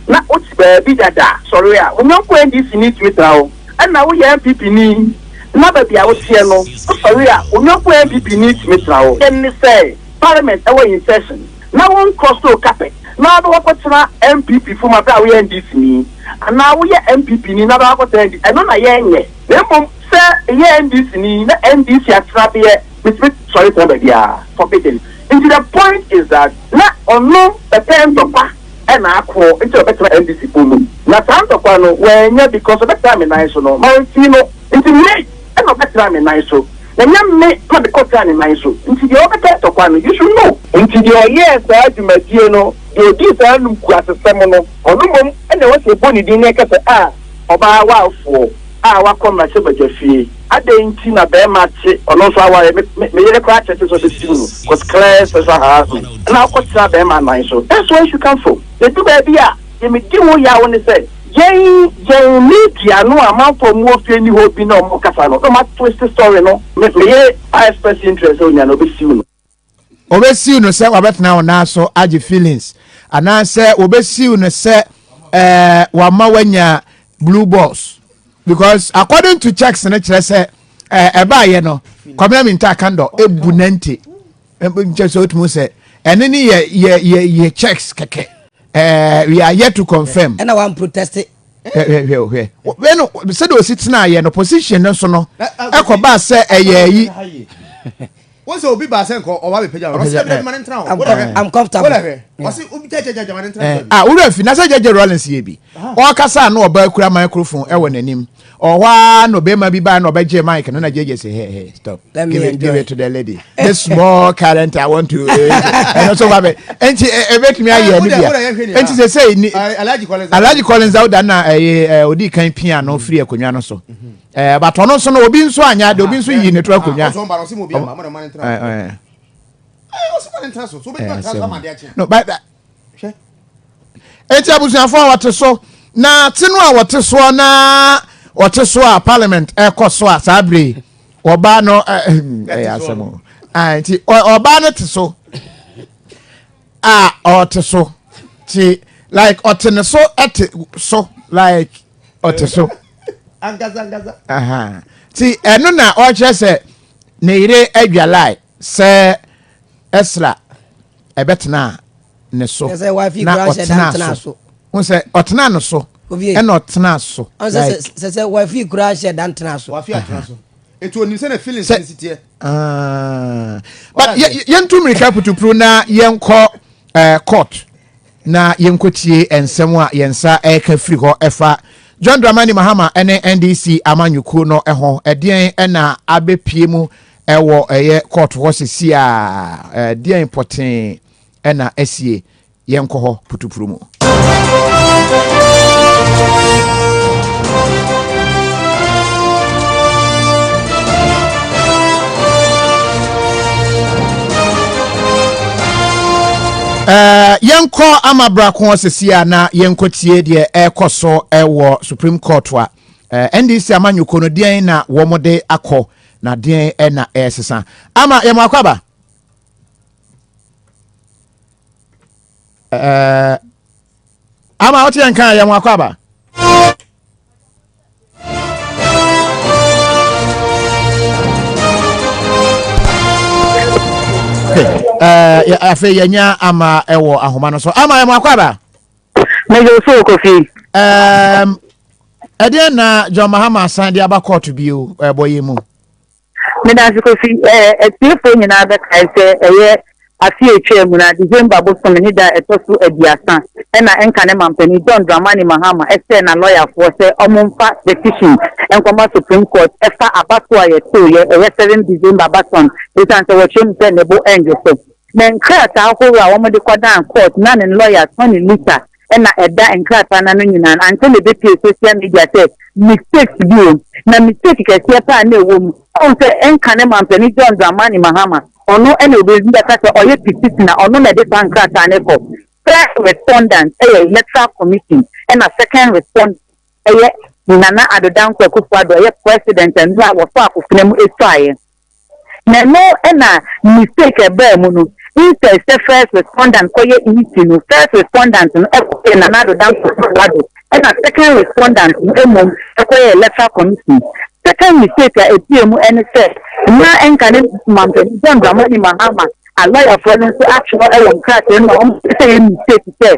S7: Na wote baabi dada sɔre a, wo yɔnko NDC ni tumi tra hɔ. Ɛna woyɛ NPP ni na baabi a woteɛ no, wosɔre a, wo yɔnko NPP ni tumi tra hɔ. Yɛn ne sɛ parliament ɛwɔ in session na wo ncross carpet na wobɛkɔ akɔtena NPP fo mu aberɛ a woyɛ NDC ni anaa woyɛ NPP ni na wobɛkɔ akɔtena NDC, ɛno na yɛnyɛ na mmom Sɛ meyɛ NDC ni na NDC atradeɛ metumi sɔre tena baabiara, forbidden. Nti the point is that na ɔno bɛpɛ ntɔkwa na akoɔ nti na ɔbɛtena NDC foɔ mu. Na saa ntɔkwa no wannya because ɔbɛtena me nan so no mamfii no. Nti me na ɔbɛtena me nan so na nyɛ me na mekɔtenaa ne nan so. Nti deɛ ɔbɛpɛ ntɔkwa no you should know. Nti deɛ ɔyɛɛ saa dwumadie no, deɛ ɔdii saa animguasesɛm no, ɔno mmom na ɛwɔ sɛ yɛbɔ ne din na yɛka sɛ ah, ɔbaa warefoɔ. a wakɔ mmarahyɛbadwafie adɛn nti na bɛɛma te ɔno nso aware me me me yere koraa kyerɛ sɛ ɔbɛsiw no cause clear sexual harassment ɛna wokɔ tena bɛɛma nan so that's where you come from na ɛdu baabi a deɛ medi ho yaw ne sɛ yɛn yɛn media no a amanfoɔ a ɔmo wɔ fie ni hɔ bi na ɔmo kasa no na ɔmo atwist story no me me yere a express interest sɛ onya no ɔbɛsiw no.
S1: Wɔbɛsiw no sɛ wabɛtena wo nan so agye feelings anaasɛ wɔbɛsiw no sɛ ɛɛ wama wanya blue balls because according to checks no kyerɛ sɛ ɛɛ ɛbaayɛ no Kwabena Mintah Kandor ebu nante nkyɛ sɛ otumi sɛ ɛne ne yɛ yɛ yɛ yɛ checks kɛkɛ ɛɛ we are yet to confirm.
S2: Ɛna wɔn protest.
S1: Hwɛ hwɛ hwɛ wei no sɛdeɛ osi tena yɛ no position no so no ɛkɔbaa sɛ ɛyɛ yi.
S4: Wọ́n sɛ obi ba sɛ nkɔ ɔba bɛ pagya ɔsɛ ɛbi ɛdima ne ntena hɔ.
S2: I'm comfortable.
S4: Wọ́n hwɛ ɔsɛ obi kyɛ kyɛ kyɛ ne ntena hɔ.
S1: Ah wúrà fi na sɛ gyegye Rollins yɛ bi ɔkasa na ɔba kura microphone ɛwɔ n'anim ɔhɔ ara na ɔbɛrima bi ba na ɔbɛgye mic no na gyegye sɛ hey hey stop give it give it to the lady this small current I want to ɛno so ba bɛ nti ɛbɛtumi ayɛ ɛno bia nti sɛ sɛ ni Alhaji Collins Dauda na ɛyɛ odi kan pia no firi akonnwa no so. Ɛɛ but ɔno nso no obi nso anya de obi nso yi ne to akonnwa. No but eti abusuafo a wɔte so na te no a wɔte soɔ na wɔte so a parliament ɛkɔ so a saa bere yi ɔbaa no ɛyɛ asɛm o nti ɔbaa no te so a ɔte so ti like ɔte ne so ɛte so like ɔte so.
S4: Ankasa ankasa.
S1: Ti ɛno na ɔkyerɛ sɛ ne yere adwalae sɛ Esra ɛbɛtena ne so na ɔtena so. N sɛ ɔtena no so ɛna ɔtena so.
S2: Sɛ sɛ wafi kura hyɛ dan tena so.
S4: Wafi atena so. Etu onim sɛ na feelings ne si teɛ.
S1: But yɛntu mmirika putupuru na yɛnkɔ eh, court. na yɛnkɔtie nsɛm a yɛn nsa reka firi hɔ ɛfa John Dramani Mahama ne NDC amanyɔkuo no ho. Ɛdeɛn na abɛpie mu ɛwɔ ɛyɛ kɔɔto hɔ sisi a ɛdeɛn pɔtee ɛna asie yɛnkɔ hɔ putupuru mu. Eh, yɛnkɔ amabrako sisi a na yɛnkɔtie deɛ ɛrekɔ so wɔ Supreme Court a eh, NDC amanyɔkuo no deɛn na wɔn de akɔ na deɛn na ɛresesa. Ama yɛn akɔ aba. Eh, ama wote yɛn kan yɛn akɔ aba. Eh, afei yɛnya ama ɛwɔ ahoma no so ama yɛ mo akɔ aba
S8: mɛyɛ so kofi
S1: ɛdeɛ na John Mahama asan de aba kɔɔto bio ɛbɔ yɛ mu
S8: Medase Kofi, ɛɛ atiefoɔ nyinaa bɛkae sɛ ɛyɛ afe a ɛtwaa mu no a December bosome ne da a ɛtɔ so aduasa ɛna ɛnka ne mampanin John Dramani Mahama ɛsrɛɛ n'alɔyafoɔ sɛ ɔmo mfa petition nkɔma Supreme Court ɛfa abatoɔ a yɛtooyɛ ɛyɛ 7 December abatoɔ no ɛsiane sɛ wɔkyerɛ mu sɛ ne bo ɛndwo so. Na nkrataa ahoroɔ a wɔde kɔdan court na ne lɔya Tony Lita na ɛda nkrataa no ano nyinaa no, ankyɛ na ɛbɛpue social media sɛ mistakes bi wɔ mu. Na mistake kɛseɛ paa na ɛwɔ mu. Wohu sɛ ɛnka ne mampanin John Dramani Mahama, ɔno na obi bɛka sɛ ɔyɛ petitioner, ɔno na ɛde saa nkrataa no kɔ. First respondent yɛ Electoral Commission, ɛna second respondent yɛ Nana Addo Dankwa Akufo-Addo, ɔyɛ president mmerɛ a wɔsɔɔ akofena mu suaeɛ. Na ɛno na mistake a ɛbaa mu no, instead sɛ first respondent kɔyɛ EC no, first respondent no kɔyɛɛ Nana Addo Dankwa Akufo-Addo, ɛna second respondent no mmom kɔyɛɛ Electoral Commission. Second mistake a ɛpue mu ne sɛ, na ɛnka ne Mampanin John Dramani Mahama alɔyafoɔ no nso atwerɛ wɔ nkrataa mu a wɔpɛ sɛ ɛyɛ mistake sɛ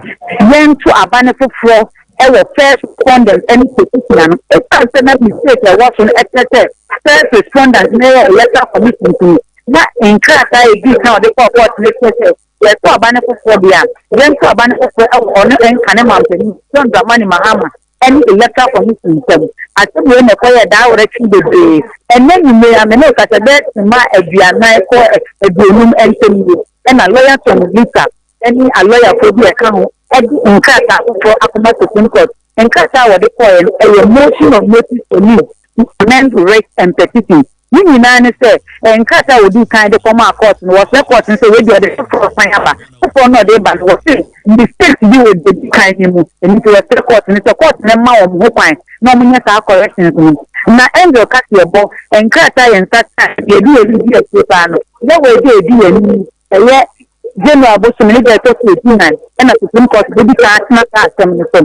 S8: yɛnto aba no foforɔ wɔ first respondent ne petitioner no, esiane sɛ na mistake a ɛwɔ so no kyerɛ sɛ first respondent no yɛ electoral commission nti no, na nkrataa a edii kan a ɔde kɔɔ court no kyerɛ sɛ yɛto aba no foforɔ deɛ a, yɛnto aba no foforɔ wɔ ɔno nkane mampanin John Dramani Mahama ne electoral commission ntam. Asɛm wei na ɛkɔyɛɛ daawerɛtwe bebree. Ɛnnɛ anwummerɛ yi a me ne wo kasa bɛyɛ simma aduanan kɔ aduonum ntam nie ɛna lawyer Tom Lisa ne alɔyafoɔ bi a ɛka ho de nkrataa foforɔ akɔma Supreme Court. Nkrataa a wɔde kɔeɛ no, ɛyɛ Motion of Notice for Leave to Amend Writ and Petition. Ne nyinaa ne sɛ, nkrataa a wɔdii kan de kɔmaa court no, wɔsrɛ court no sɛ wei deɛ ɔde foforɔ san aba. Foforɔ no a ɔde reba no, wɔse mistakes bi wɔ deɛ ɛdi kan no mu, ɛno nti wɔsrɛ court no sɛ court no mma wɔn ho kwan na wɔnyɛ saa corrections no. Na Angel kaseɛbɔ, nkrataa a yɛn nsa kaeɛ, deɛ ɛde yɛn ani di akyire paa no, yɛ wɔ ɛda a ɛdi yɛn anim yi, Ɛyɛ January bosome ne da a ɛtɔ so dunan na Supreme Court bedi kan atena saa asɛm no so.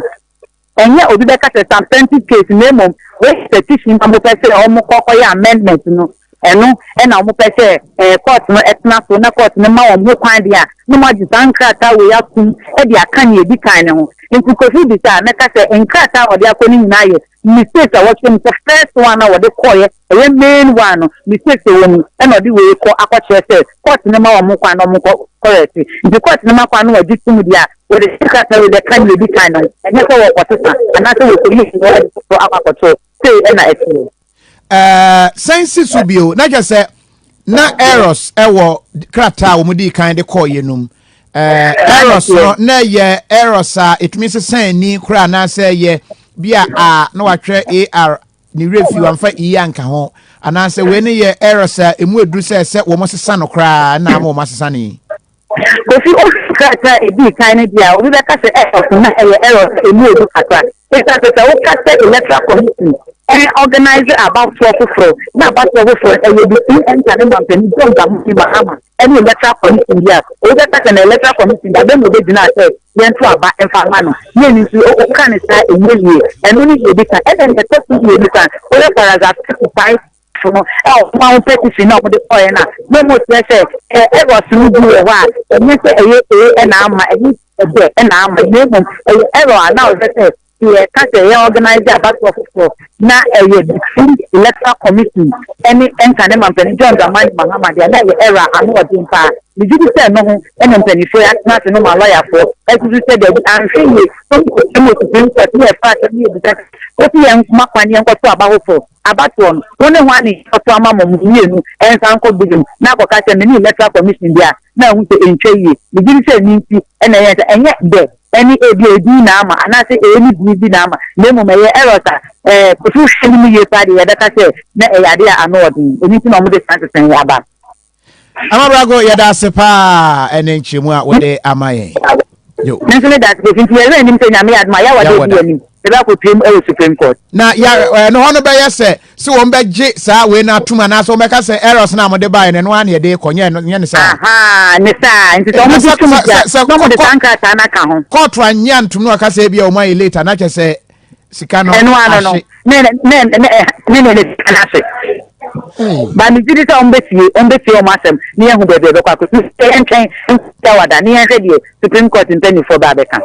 S8: Ɛnyɛ obi bɛka sɛ substantive case na mmom wei yɛ petition na wɔpɛ sɛ wɔkɔ kɔyɛ amendment no, ɛno na wɔpɛ sɛ court no tena so na court no ma wɔn ho kwan deɛ a na wɔagye saa nkrataa wei atom de aka nea edi kan no ho. Nti Kofi bisa a, mɛka sɛ nkrataa a wɔde akɔ no nyinaa yɛ mistakes a wɔkyerɛ mu sɛ first one a wɔde kɔeɛ ɛyɛ main one no mistakes ɛwɔ mu ɛna ɔde wei kɔ akɔkyerɛ sɛ court no ma wɔn kwan na wɔn kɔ correct nti court no ma kwan na wɔgye tom deɛ a wɔde krataa wei bɛka nea edi kan no ho ɛnyɛ sɛ wɔkɔsesa anaasɛ wɔkɔyi fi hɔ ɛde foforɔ akɔ akɔto sei ɛna ɛteɛ.
S1: Ɛɛ sɛn si so bio na kyerɛ sɛ na errors ɛwɔ krataa a wɔn di kan de kɔɔ yɛ no mu ɛɛ errors no na ɛyɛ errors a etumi sesa ani koraa anaasɛ ɛyɛ bi a a na watwerɛ ar ne werɛ fi wamfa e anka ho anaasɛ wei no yɛ errors a emu eduru sɛ sɛ wɔn sesa no koraa na ama wɔn asesa ne.
S8: Kofi ofi krataa a edii kan no deɛ a, obi bɛka sɛ errors no na ɛyɛ errors a emu edu kakra. Esiane sɛ sɛ woka sɛ Electoral Commission organise abatoɔ foforɔ na abatoɔ foforɔ no ɛyɛ between ɛnka ne mampanin John Dramani Mahama ɛne Electoral Commission bi a, obi bɛka sɛ na Electoral Commission da bɛn na obɛgyinaa sɛ yɛnto aba mfa mma no. Ne ɛno nti woka no saa ɛnyɛ yie. Ɛno ne deɛ ɛdi kan. Ɛna deɛ ɛtɔ so mmienu koraa, woyɛ paragraph 35 no a wɔn a wɔn petition na wɔde kɔɛ no a na wɔn kyerɛ sɛ ɛ errors no bi wɔ hɔ a ɛnyɛ sɛ ɛyɛ A ɛna ama ɛnyɛ ɛdɛ ɛna ama na mmom ɛyɛ error a na wɔhwɛ sɛ yɛka sɛ yɛ organize abatoɔ foforɔ na ɛyɛ between electoral commission ɛne ɛnka ne mampanin John Dramani Mahama deɛ na ɛyɛ error a ano ɔden paa. Megye di sɛ ɛno ho ɛna mpanimfoɔ yi atena ase no ma lɔyafoɔ ɛsusu sɛ dabi anhwɛ yie ɛmu Supreme Court ne yɛfa asɛm ne yɛbisa sɛ wosi yɛn nkoma kwan yɛnkɔto aba foforɔ Abatoɔ no, wo ne hwan na yɛbɛto ama mo, mo mmienu nsan nkɔ biom na akɔka sɛ me ne Electoral Commission deɛ a, na ahu sɛ ɛntwa yie. Megye di sɛ ɛno nti na ɛyɛɛ sɛ ɛnyɛ dɛ ne ebia edin na ama anaasɛ A ne B bi na ama, na mmom ɛyɛ errors a ɛɛ Kofi wohwɛ no mu yie paa deɛ yɛbɛka sɛ na ɛyɛ adeɛ a ano ɔden. Ɛno nti na wɔde saa nsesaeɛ yi aba.
S1: Amabrago yɛda ase paa ɛne nkyerɛmu a wode ama yɛn. Yo.
S8: Me nso meda ase Kofi nti yɛwerɛ nnim sɛ Nyame yɛ adom a Yawada
S1: Yawada.
S8: adi anim yɛbɛ akɔpiem wɔ Supreme Court.
S1: Na ya ɛno hɔ no bɛyɛ sɛ sɛ wɔn bɛgye saa wei no atom anaasɛ wɔn bɛka sɛ errors no a wɔde baeɛ no ɛno ara na yɛde kɔ nyɛ ɛno nyɛ ne saa.
S8: Ahaa ne saa nti sɛ
S1: Na
S8: wɔn
S1: sɛ
S8: gye tom
S1: sɛ
S8: di a
S1: sɛ sɛ
S8: na wɔn de
S1: kɔ
S8: saa nkrataa no aka ho.
S1: kɔɔto anyɛ antom na wɔka sɛ ebi a wɔn ayɛ late a na kyerɛ sɛ sika no
S8: Ɛno ano no
S1: ahye.
S8: ne ne ne ne ne ne ne sika no ahye.
S1: Hey.
S8: Ba me gye di sɛ wɔn bɛtie wɔn bɛtie wɔn asɛm ne yɛn hu baabi a ɛbɛkɔ akɔsi sɛ yɛntwɛn Yawada ne yɛnhwɛ deɛ Supreme Court mpanimfoɔ bɛ abɛka.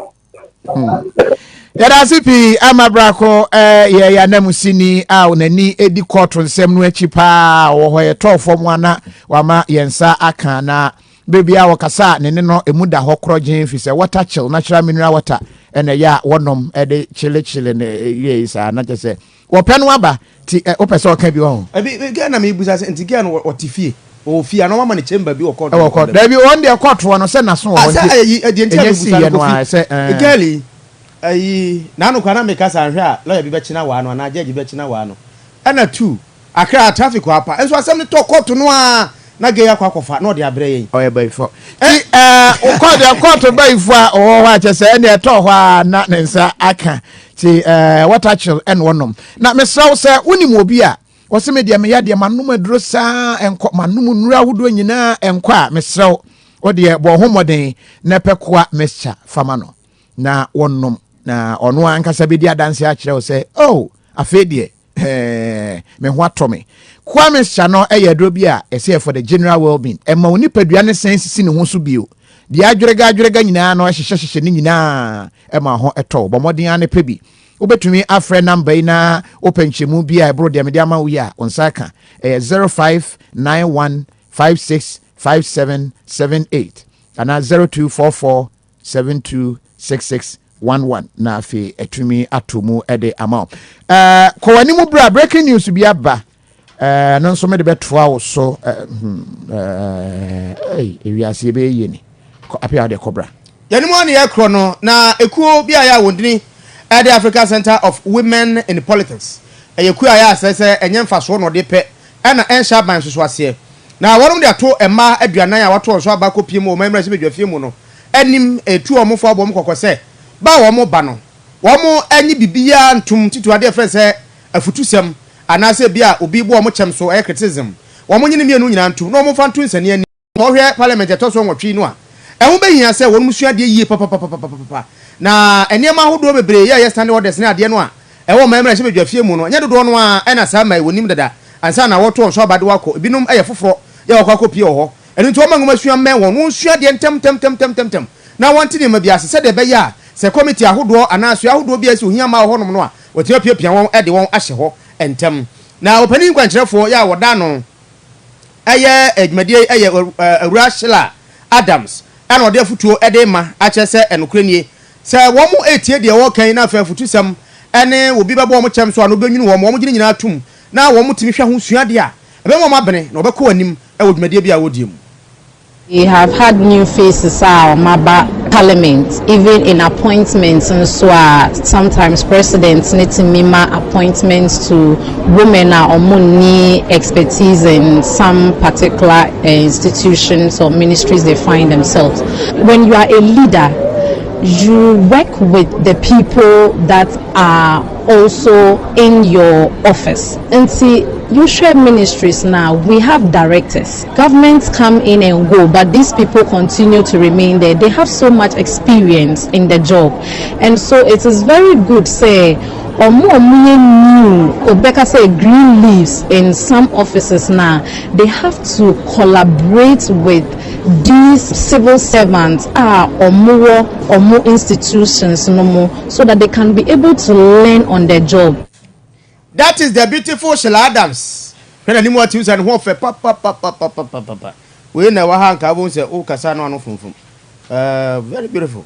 S1: Yɛda ase pii ama brako eh, yɛ yɛ ananmusini a n'ani di kɔɔto nsɛm no akyi paa wɔ hɔ yɛtɔɔ fam ana wama yɛn nsa aka na bere biara wɔkasa a ne ne no emu da hɔ korɔgyen fi sɛ water chill natural mineral water ɛna ɛyɛ a wɔnom ɛde kyelekyele ne yie saa na kyɛ sɛ wɔpɛ no aba ti ɛ wopɛ sɛ ɔka bi wɔ ho.
S4: Ebi bi girl na mi busa sɛ nti girl no ɔte fie ɔwɔ fie anaa wama ne chamber bi wɔ court
S1: ɛwɔ kɔ dabi wɔn deɛ kɔɔtoɔ no sɛ n'aso wɔ
S4: Ah
S1: hɔ
S4: sɛ
S1: nti
S4: ɛyi ɛdeɛ nti a
S1: ɛnyɛ
S4: mi
S1: si
S4: busa
S1: yɛ
S4: no
S1: no a
S4: kofi
S1: sɛ ɛɛ
S4: girl yi ɛyi n'ano kora na mi kasa nhwɛ a lawyer bi bɛkyina waa no anaa judge bi bɛkyina waa no ɛna two Accra traffic hɔ apa nso asɛm no tɔ court no ara na girl yi akɔ akɔfa na ɔde abrɛ yɛn.
S1: Ɔyɛ bayifo ti ɛɛ kɔɔto deɛ kɔɔto bayifo a ɔwɔ hɔ a kyɛ sɛ ɛna ɛtɔ hɔ a na ne nsa aka ti ɛɛ water chill ɛna ɔnom na mesrɛ wo sɛ wonim obi a wɔsɛ me deɛ meyɛ deɛ manom aduro saa ɛnkɔ manom nnuro ahodoɔ nyinaa ɛnkɔ a mesrɛ wo wo deɛ bɔ ho mmɔden na pɛ koa mixture fama no na wɔnom na ɔno ankasa bɛdi adanse akyerɛ wo sɛ oh afei deɛ Ɛɛ, me ho atɔ me. Kwame Hyano yɛ aduro bi a ɛsɛ yɛ for the general well-being. Ɛma wo nipadua no san sisi ne ho so bio. Deɛ adwerega adwerega nyinaa no ɛhyehyɛ hyehyɛ ne nyinaa ɛma ho ɛtɔ wo. Bɔ mmɔden ara na pɛ bi. Wobɛtumi afrɛ namba yi na wopɛ nkyerɛmu bi a ɛboro deɛ mede ama wo yi a, wo nsa aka. Ɛyɛ 0591 56 5778 anaa 0244 726611 na afei atumi ato mu de ama wo. Eh, kɔ w'anim bra breaking news bi aba eh, no nso mede bɛtoa wo so eh, hmm, eh, ewiase ɛbɛyɛ yie ni apia wode kɔbra.
S4: Yɛn mu a ne yɛkorɔ no na ekuo bi a yɛ a wɔn dini ɛde African Center of Women in Politics ɛyɛ kuo a yɛ asɛ sɛ ɛnyɛ mfasoɔ na ɔde pɛ ɛna ɛnhyɛ aban nso so aseɛ na wɔnom de ato mmaa aduanan a wɔato wɔn so aba akɔpie mu wɔ ɔman mmarahyɛbadwafie mu no anim retu wɔn fo abɔ wɔn kɔkɔ sɛ ba a wɔba no, wɔnnye biribiara ntom, titiriw ade a wɔfrɛ no sɛ afutusɛm anaasɛ ebia obi bɔ wɔn kyɛm so, ɛyɛ criticism. Wɔnnye ne mmienu nyinaa ntom na wɔmfa nto nsania anim. Sɛ wɔhwɛ Parliament a ɛtɔ so nwɔtwe yi no a, ɛho behia sɛ wɔnom sua adeɛ yie papapapapapa. Na nneɛma ahodoɔ bebree a ɛyɛ standing orders ne adeɛ no a ɛwɔ ɔman mmarahyɛbadwafie mu no, ɛnyɛ dodoɔ no ara na saa mmaa yi wɔnim dada ansa na wɔreto wɔn so aba de wɔakɔ. Ebinom yɛ foforɔ yɛ wɔakɔ akɔpie wɔ hɔ. Ɛno nti wɔmma nwomasua mmɛn wɔn, wɔnsua adeɛ ntɛmntɛmntɛmntɛm na wɔnte nneɛma bi ase sɛdeɛ ɛbɛyɛ a sɛ kɔmiti ahodoɔ anaa asoɛe ahodoɔ bi a ɛsɛ ohia mmaa wɔ hɔnom no a, wɔatumi apiapia wɔn de wɔn ahyɛ hɔ ntɛm. Na ɔpanin kwankyerɛfoɔ yɛ a wɔda ano yɛ dwumadie yi yɛ Awuraa Sheila Adams ɛna ɔde afotuo de rema akyerɛ sɛ nokorɛ nie sɛ wɔn retie deɛ wɔreka yi na afei afotusɛm ne obi bɛbɔ wɔn kyɛm so a na ɔbɛnwunu wɔn, wɔn gye ne nyinaa tom na wɔn tumi hwɛ ho sua adeɛ a ɛbɛma wɔn abene na wɔbɛkɔ anim wɔ dwumadie bi a wɔredie mu.
S9: We have had new faces a wɔn aba parliament even in appointments nso a sometimes president no tumi ma appointments to women a wɔn nni expertise in some particular institutions or ministries they find themselves. When you are a leader you work with the people that are also in your office. Nti wohwɛ ministries no a we have directors. Governments come in and go but these people continue to remain there. They have so much experience in the job and so it is very good sɛ wɔn a wɔyɛ new, wobɛka sɛ green leaves in some offices no a, they have to collaborate with these civil servants a wɔwɔ wɔn institutions no mu so that they can be able to learn on the job.
S4: That is the beautiful Sheila Adams. Hwɛ n'anim a tumi sɛ ne ho ɔfɛ papapapapapapa. Wei na ɛwɔ ha nka wobɛhu sɛ wokasa no ano fomfom. Uh, very beautiful.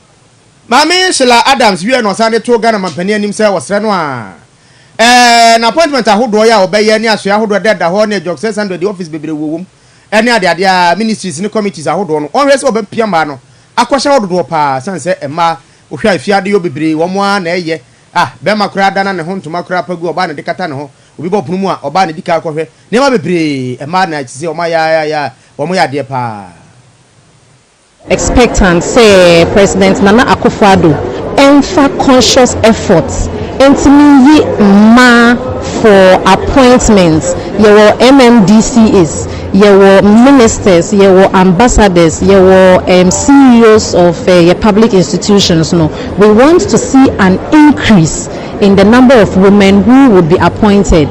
S4: Maame Sheila Adams wie na ɔsan de to Ghana mampanin anim sɛ wɔsrɛ no a ɛɛ na appointment ahodoɔ yɛ a wɔbɛyɛ ne asoɛ ahodoɔ ɛda ɛda hɔ ne adwɔksɛ sando de office bebree wɔ wɔm ɛne adeade a ministries ne committees ahodoɔ no ɔnhwɛ sɛ wɔbɛpia mmaa no akɔhyɛ hɔ dodoɔ paa sane sɛ mmaa wohwɛ a efi adeyɔ bebree wɔn ara na ɛyɛ Ah, bɛrima koraa da na ne ho ntoma koraa pa gu, ɔbaa na ɛde kata ne ho. Obi bɔ pono mu a, ɔbaa na edi kan kɔhwɛ. Nneɛma bebree, mmaa na te sɛ wɔn ayɛ a wɔyɛ adeɛ paa.
S9: Expectant sɛ President Nana Akufo Addo mfa conscious effort ntumi nyi mmaa for appointment. Yɛwɔ MMDCAs, yɛwɔ ministers, yɛwɔ ambassadors, yɛwɔ CEOs of yɛ public institutions no, we want to see an increase in the number of women who would be appointed.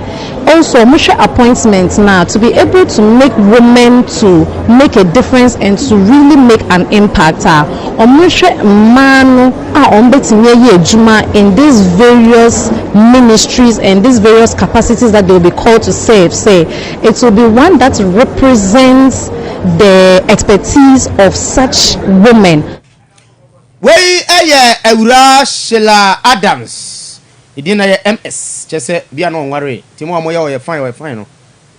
S9: Also ɔmo hwɛ appointment no a, to be able to make women to make a difference and to really make an impact a, ɔmo nhwɛ mmaa no a ɔmo bɛtumi ayɛ adwuma in these various ministries and these various capacities that they will be called to serve sɛ it will be one that represents the expertise of such women.
S4: Wei yɛ Awuraa Sheila Adams. Ne din na yɛ MS, kyerɛ sɛ bia na ɔnwaree. Nti mo a moyɛ ɔyɛ fine ɔyɛ fine no,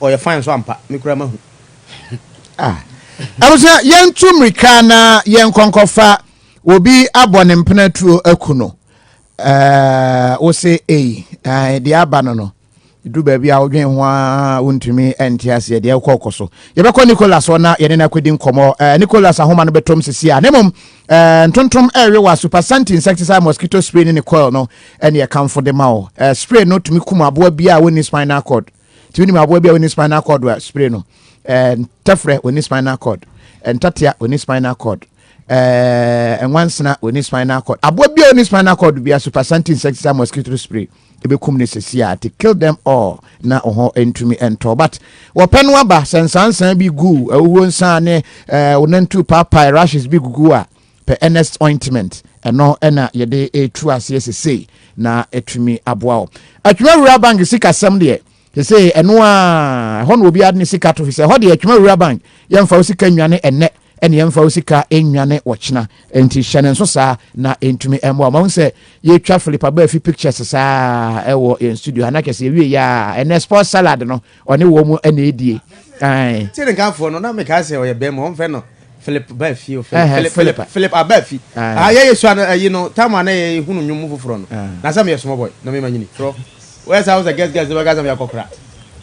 S4: ɔyɛ fine nso ampa. Me koraa mahu.
S1: Ah. Abusua, yɛntu mmirika na yɛnkɔ nkɔfa obi abɔ ne mpena tuo aku no. Ɛɛ, wo se ei, deɛ aba no no. Ɛduru baabi a wodwen ho ara wontumi nte aseɛ deɛ ɛkɔ kɔ so. Yɛbɛkɔ Nicholas hɔ na yɛne no akɔdi nkɔmmɔ. Eh, Nicholas ahoma no bɛtɔm sisi a. Na mmom, eh, ntontom ɛrewe wɔ Super Santi insecticide mosquito spray ne ne coil no ɛne ɛkamfo de ma wo. Eh, spray no tumi kum aboa bi a wɔnni spinal cord. Nti wonim aboa bi a wɔnni spinal cord a spray no. Eh, ntɛfrɛ wɔnni spinal cord. Eh, ntatea wɔnni spinal cord. Eh, nwansena wɔnni spinal cord. Aboa bi a wɔnni spinal cord bi a Super Santi insecticide mosquito spray. Ebekum no sɛsi a to kill them all na wo ho ntumi ntɔ but wɔpɛ no aba sɛ nsansan bi gu awuhuo nsa ne eh, wo nantu paapae rashes bi gugu a pɛ Ernest ointment ɛno ɛna yɛde etu aseɛ sesei na etumi aboa wo. Atwuma Rural Bank sikasɛm deɛ sesei ɛno a ɛhɔ na obiara de ne sika to fi sɛ ɛhɔ deɛ Atwuma Rural Bank yɛmfa wo sika nwane ɛnɛ ɛne yɛmfa wo sika nnwane ɔkyena nti hyɛ ne nso saa na ɛntumi mmoa mahu sɛ yɛtwa Philip Abaafi pictures saa ɛwɔ yɛn studio ha na kyɛ sɛ yɛwie yɛ a ɛnɛ sports salad no ɔne wɔ mu ɛna ɛdie.
S4: Tie ne nkafoɔ no na mekaa sɛ ɔyɛ bɛrima ɔmfrɛ no Philip Baafi o Philip Philip Philip Abaafi ah yɛ yɛ sua no ayi no tam a na yɛ hunu nwom mu foforɔ no na sɛ meyɛ small boy na mema nyini frɔ wɔyɛ sɛ wo sɛ guest guest bɛka sɛ meyɛ akɔkora.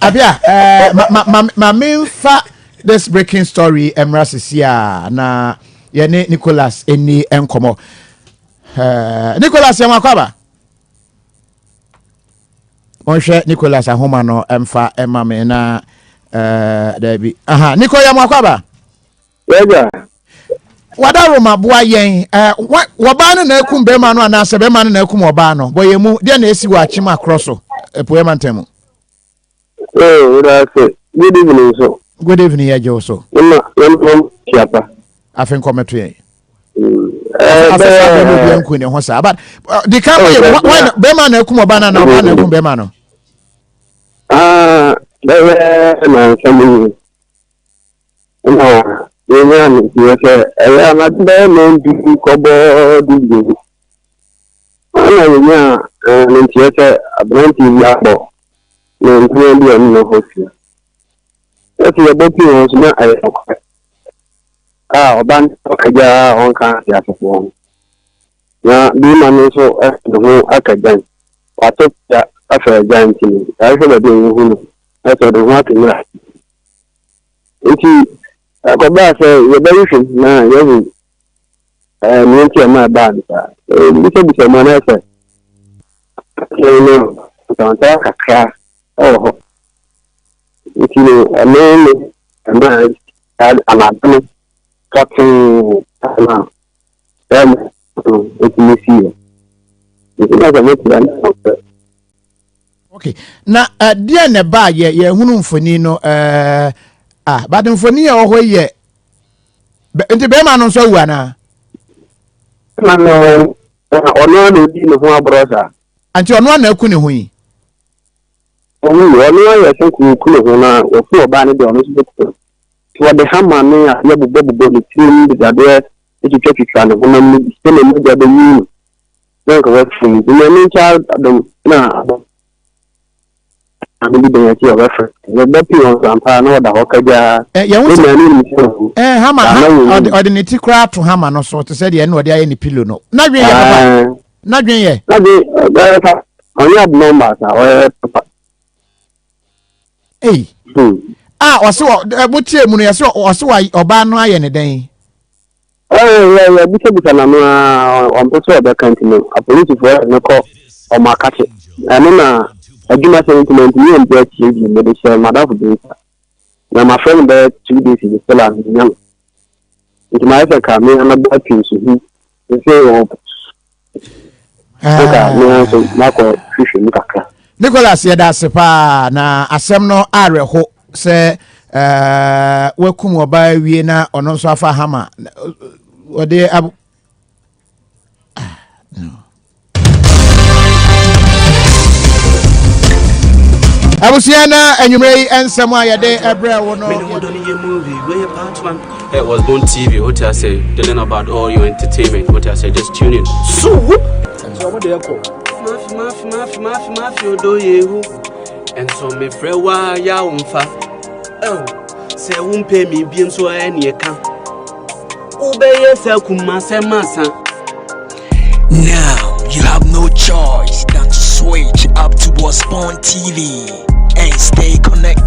S1: Abia eh, ma ma ma ma memfa This breaking story mmra sisi a na yɛne Nicholas ɛni nkɔmmɔ. Uh, Nicholas yɛn wakɔ aba. Monhwɛ Nicholas ahoma no mfa ɛma me na uh, daabi. Aha, Nico yɛn wakɔ aba.
S10: Yɛgya.
S1: Wada Roma boa yɛn. Uh, wɔbaa no na akum bɛrima no anaasɛ bɛrima no na akum ɔbaa no. Bɔ yɛn mu deɛ na esi wɔ akyem akorɔ so apueɛ mantam mu.
S10: Oh, wura ase. Good evening nso.
S1: Good evening yɛ gye so.
S10: Mma yɛn tiapa.
S1: Afe nkɔmɛto yɛn. Eh, afe saa bɛrima obi anku ne ho saa but uh, di kan bɔ yɛ why bɛrima na akum ɔbaa na na ɔbaa na akum bɛrima no.
S10: Ah, bɛyɛ na nsɛm yi na yɛnya ne nteɛ sɛ ɛyɛ anadwo bɛyɛ nɔndu kɔbɔ du Ɛna yɛnyaa ne nteɛ sɛ aberanteɛ bi abɔ ne mpena bi a ɔne no hɔ fie. Ɛsɛ yɛbɔ pii wɔn so na ɛyɛ nokorɛ a ɔba no ɔkagya a ɔnka ateasefoɔ ho. Na bima no nso ne ho aka gyan. Wato pia afa agyan nti no, yɛahwehwɛ baabi a yɛhu no na sɛ ɔde ho ato nwura. Nti ɛkɔbaa sɛ yɛbɛhwehwɛ mu na yɛahu Ɛɛ, nea nti a ɛma ɛbaa no saa. Bisabisa mu anaasɛ asɛm no ntawantawaa kakra wɔ hɔ. Nti no, ɛno ne ɛma anadwo no pɔtee na bɛrima no ɛtumi siiɛ. Nti na sɛ mote a na sɛ
S1: Okay. Na uh, deɛ na ɛbaa yɛ yɛhunu mfoni no uh, ah, but mfoni a ɛwɔ hɔ yɛ nti bɛrima no nso awu anaa.
S10: Bɛrima no ɔno ara na odi ne ho aborɔ saa.
S1: Nti ɔno ara na aku ne ho yi.
S10: Owu ɔno ara yɛ sɛ kò ne ho na wɔfu ɔbaa no deɛ ɔno nso bɛku no. Nti wɔde hama ne adeɛ bobɔbobɔ ne tirim de dadeɛ twitwatwitwa ne honam no bi sɛdeɛ mogya bɛyi no na nka wafu no. Nti Nyame nkyɛ adom na abɔ Maame bi bɛn akyi a ɔbɛfrɛ. Yɛbɔ pii wɔn so ampa na ɔda hɔ kagyaa.
S1: Ɛ yɛn ho
S10: sɛ.
S1: Ɛna
S10: nim sɛ owu.
S1: Ɛ hama ha ɔde ɔde ne ti koraa ato hama no so te sɛ deɛ ɛna ɔde ayɛ ne pillow no. N'adwene yɛ papa. N'adwene yɛ.
S10: N'adwene ɔyɛ papa. Ɔnyɛ abnormal saa ɔyɛ papa.
S1: Ei. A ɔse wɔ mo tie mu no yɛse ɔse wa ɔbaa no ayɛ ne dɛn?
S10: Ɛɛ yɛ yɛ bisabisa n'ano a ɔmpɛ sɛ ɔbɛka nti no apolisifoɔ de no kɔ ɔmo akakye. Ɛno na adwuma sɛm nti mantumi ampɛ akyire bio mede hyɛɛ m'adamfo bi nsa. Na mafrɛ no bɛyɛ 2 days ni still a mennya no. Nti mayɛ sɛ ka me ara mɛbɔ atwi nso hu sɛ wɔ nka me ara nso makɔ hwehwɛ mu kakra.
S1: Nicholas yɛda ase paa na asɛm no awerɛho sɛ uh, wakum ɔbaa awie na ɔno nso afa hama ɔde ab ah, no. Abusua na anwummerɛ yi nsɛm a yɛde ɛbrɛ wo no.
S11: It was Bone TV, what I say, dealing about all your entertainment, what I say, just tune in. So, Mafi, mafi, mafi, mafi, mafi, odo yehu. And so me frɛ wa ya umfa. Oh, sɛ wompɛ me biem so ɛne ɛka. Wobɛyɛ sɛ kuma sɛ masa.
S12: Now you have no choice than to switch up to Spawn TV and stay connected.